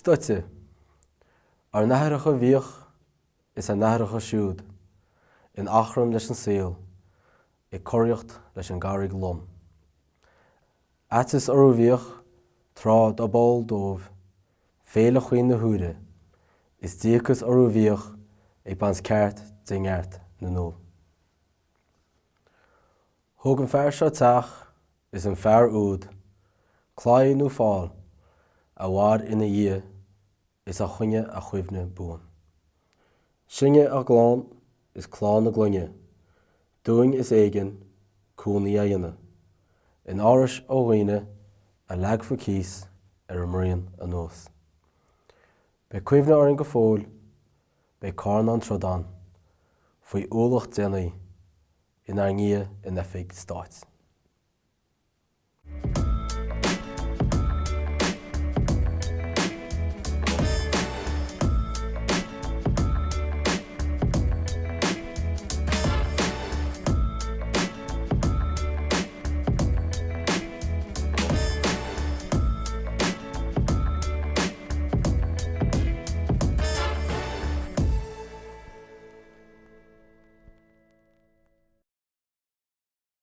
Stoite. Ár n-aithreacha bhíodh is ár n-aithreacha siúd in achrann leis an saol, ag coraíocht leis an gcarraig lom. Aiteas orthu bhíodh, tráth dob eol dóibh féile chaoin na huaire, is díocas orthu bhíodh ag baint ceart de neart na ndúl. Thóg an fear seo teach is an fear úd, claí nó fál, a mhair ina dhiaidh is a choinnigh a chuimhne buan. Sinne a gclann is clann na gclainne, dúinn is éigean cónaí a dhéanamh in árais ó dhaoine a leagfadh cíos ar a mbruíon anuas. Beidh cuimhne orainn go fóill, beidh carnán trodán faoi ualach déanaí inár ndiaidh in oifig stáit.